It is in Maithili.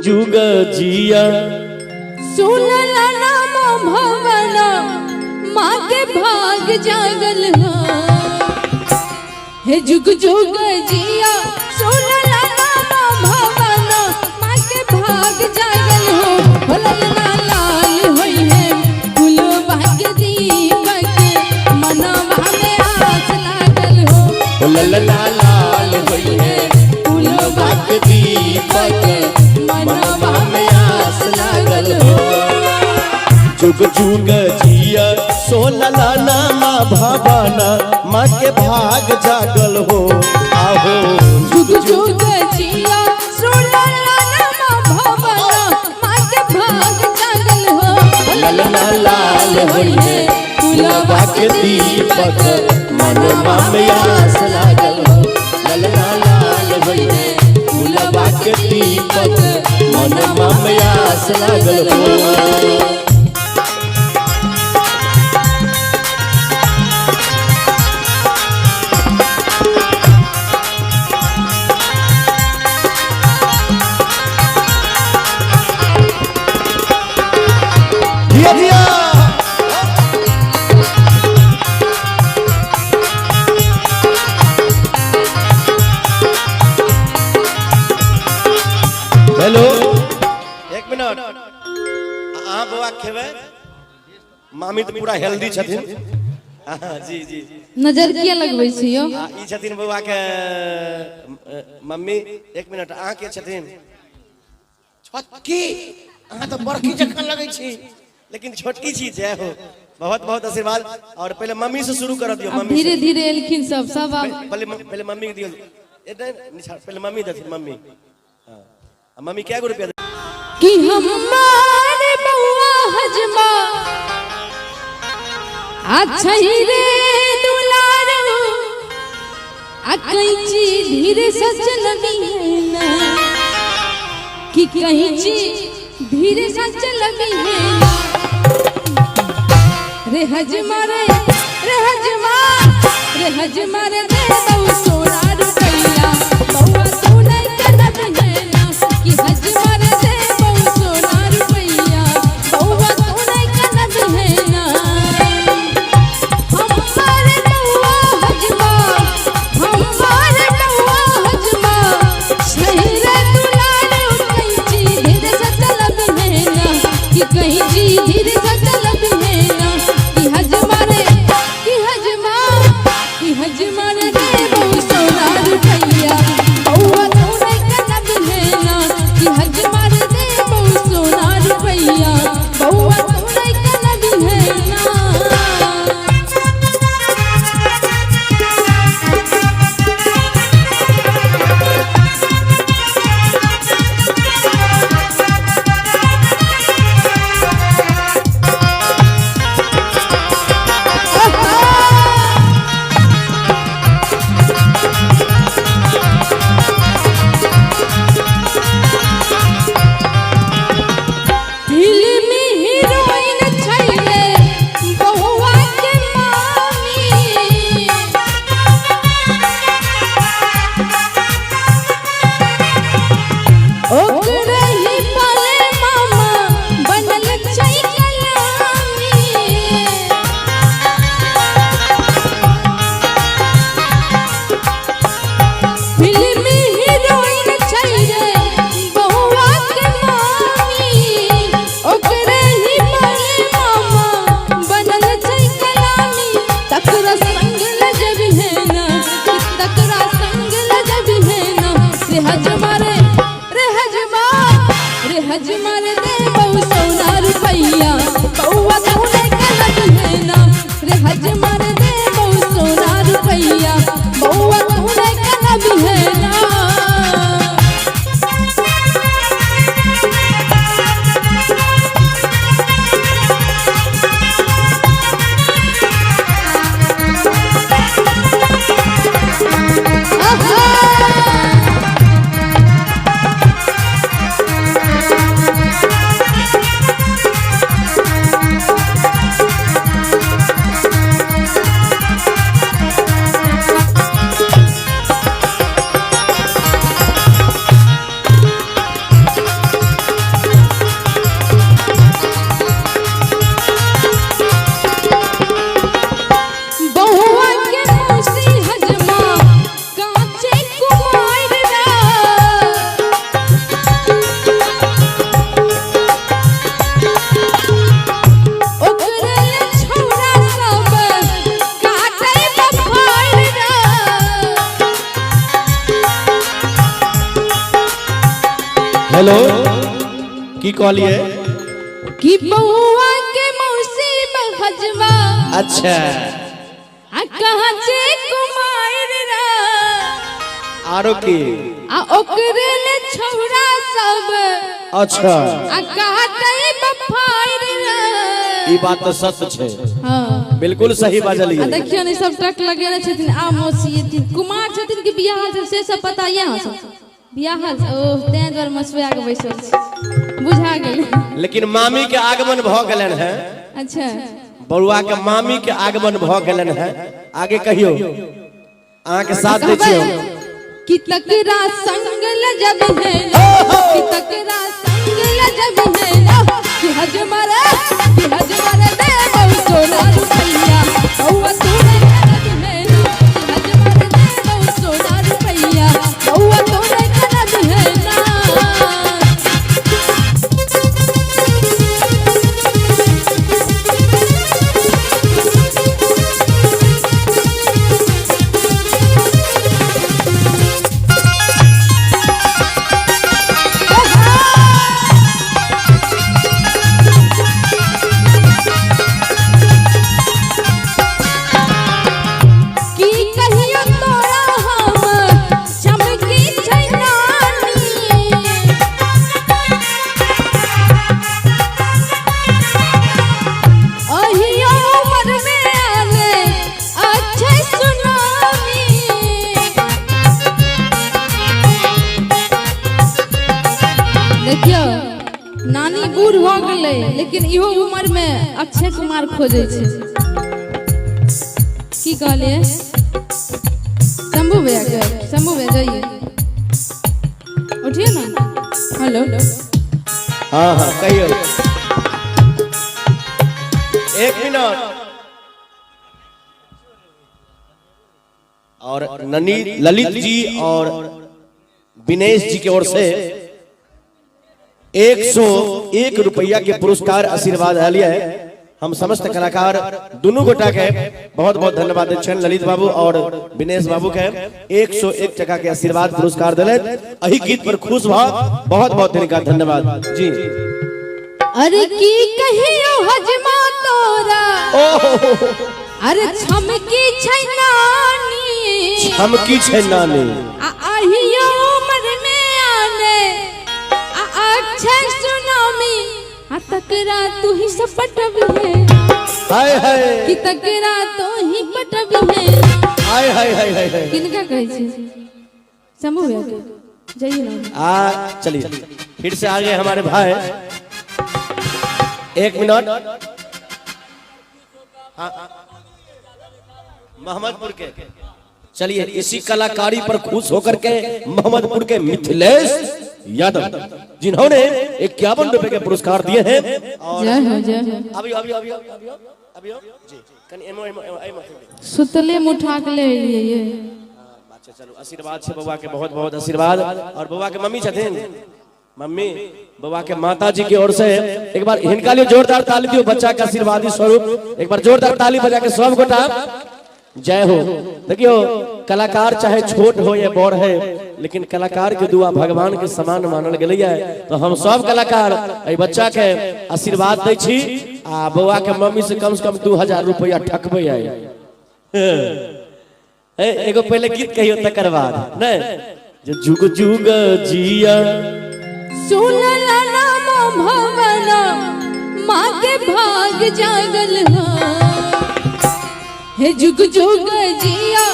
जुग जिया। सुनल नाम भवना माँ के भाग जागल हो। हे जुग जुग जिया सुनल नाम भवना माँ के भाग जागल हो। हो ललना लाल होई है फुलवा के दीपक मनवा में आस लागल हो। ओ ललना लाल होई है फूलवा के दीपक मनवा में आस लागल हो। जुग जुग जिया सोलला नामा भवाना माँ के भाग जागल हो। आहो जुग जुग जिया सुनल नाम भवना माँ के भाग जागल हो। ललना लाल होई है फूलवा के दीपक मनवा में आस लागल हो। ललना लाल होई है फूलवा के दीपक मनवा में आस लागल हो। जिया जिया। हेलो एक मिनट, अहाँ बौआ खेबै? मामी तऽ पूरा हेल्दी छथिन। हाँ, जी जी। नजर किया लगबै छी यौ? आ, ई छथिन बौआ के मम्मी। एक मिनट, अहाँ के छथिन? छोटकी। अहाँ तऽ बड़की जकाँ लगै छी लेकिन छोटकी छी। जय हो, बहुत बहुत आशीर्वाद। और पहले मम्मी से शुरू कर दियौ। आब मम्मी से। धीरे धीरे एलखिन सब सब आब। पहले पहले मम्मी के दियौ। ए, नहीं, नहीं, पहले मम्मी देथिन। मम्मी, हाँ। आ, मम्मी कै गो रुपया? कि हमारे बउआ हजमा अच्छा ही रे दुलारू आ कैची धीरे से चलबी है ना, कि कैची धीरे से चलबी है ना। रे हजमा रे, रे हजमा, रे हजमा रे दे दऊ सोना रुपैया बउआ तू नहीं करब है ना। कि हजमा रे दे बऊ सोना रुपैया बउआ तू नहीं करब है ना। हमारे बउआ हजमा, हमारे बउआ हजमा छहिरे दुलारू कैची धीरे से चलब है ना, कि कैची धीरे से चलब है ना। कि हजमा रे, कि हजमा, कि हजमा रे दे बऊ सोना रुपैया बउआ तू नहीं करब है ना। कि हजमा रे दे बऊ सोना रुपैया बउआ तू नहीं करब है ना। फिल्मी हीरोइन छैले बउआ के मामी, ओकरे ही पाले मामा बनल छै कलामी। फिल्मी हीरोइन छैले बउआ के मामी, ओकरे ही पाले मामा बनल छै कलामी। तकरा संग लजबी है ना, कि तकरा संग लजबी है ना। रे हजमा रे, रे हजमा, रे हजमा रे दे बऊ सोना रुपैया बउआ तू नहीं करब है ना। रे हजमा रे दे बऊ सोना रुपैया बउआ तू नहीं करब है ना। हेलो, की कहलिए? कि बउआ के मौसी हजमा। अच्छा। आ कहाँ छे कुमार रा। आरो की? आ ओकरे ले छौरा सब। अच्छा। आ कहतै बफाइर रा। ई बात तो सत्य छे। हाँ। बिल्कुल सही आ बाजलिए। देखियौ ने, सब टक लगेने छथिन। आ मौसी एथिन, कुमार छथिन कि बियाहल छथिन, से सब पता ये अहाँ सब? बियाहल? ओ, तें दुआरे मसुआ के बैसल छी, बुझा गेल। लेकिन मामी के आगमन भ गेलन है। अच्छा। बउआ के मामी के आगमन भ गेलन है। आगे कहियो, अहाँ के साथ दै छियै हम। कि तकरा संग लजब है ना, कि तकरा संग लजब है ना, कि हजमर, कि हजमर दे बहु सोना रुपैया, बउआ तोरे करब है ना, कि हजमर दे बहु सोना रुपैया, बउआ तोरे करब है ना। की कहियो तोरा हम चमकी छै नानी। अहियो उमर में आने अच्छे सुनामी। देखियो, नानी बूढ़ हो गेलै, लेकिन इहो उम्र में अक्षय कुमार खोजै छै। की कहलिए? शंभू भैया के, शंभू भैया जाइए, उठिए ना। हेलो। हाँ हाँ, कहियो। एक मिनट। और ननी ललित जी और विनेश जी की ओर से 101 रुपया के पुरस्कार आशीर्वाद आयल है। हम समस्त कलाकार दोनों गोटा के बहुत बहुत धन्यवाद दै छियनि। ललित बाबू और विनेश बाबू के 101 टका के आशीर्वाद पुरस्कार दिले। एही गीत पर खुश भ बहुत बहुत हिनका धन्यवाद जी। अरे, की कहियो हजमा तोरा। ओहो। अरे, छमकी छै नानी। हम की छै नानी। आ अहियो उमर में आने आ अक्षय सुनामी, आ तकरा तू ही सब पटबिहे। हाय हाय। कि तकरा तो ही पटबिहे। हाय हाय हाय हाय हाय। किनका कहै छी? शंभू भैया के। जाइए ना। आ चलिए, फिर से आगे हमारे भाई। एक मिनट। हाँ, मोहम्मदपुर के। चलिए, इसी कलाकारी पर खुश होकर के मोहम्मदपुर के मिथिलेश यादव, जिन्होंने 51 रुपए के पुरस्कार दिए हैं और जय हो, जय हो। अभी अभी अभी अभी अभी जी, कनी एमो एमो एमो। सुतले में उठा के ले एलियै ये। अच्छा, चलू, आशीर्वाद छै बउआ के, बहुत बहुत आशीर्वाद। और बउआ के मम्मी छथिन, मम्मी, बउआ के माता जी की ओर से एक बार हिनका लिए जोरदार ताली दियो। बच्चा के आशीर्वादी स्वरूप एक बार जोरदार ताली बजा के सब गोटा जय हो। देखियो, कलाकार चाहे छोट हो या बड़ है, लेकिन कलाकार के दुआ भगवान के समान मानल गेलै है। तो हम सब कलाकार एहि बच्चा के आशीर्वाद दै छी आ बउआ के मम्मी से कम से कम 2000 रुपया ठकबै आइ। ए, एगो पहले गीत कहियो, तकर बाद नहीं जे जुग जुग जिया। सुनल नाम भवन माँ के भाग जागल हो, हे जुग जुग जिया।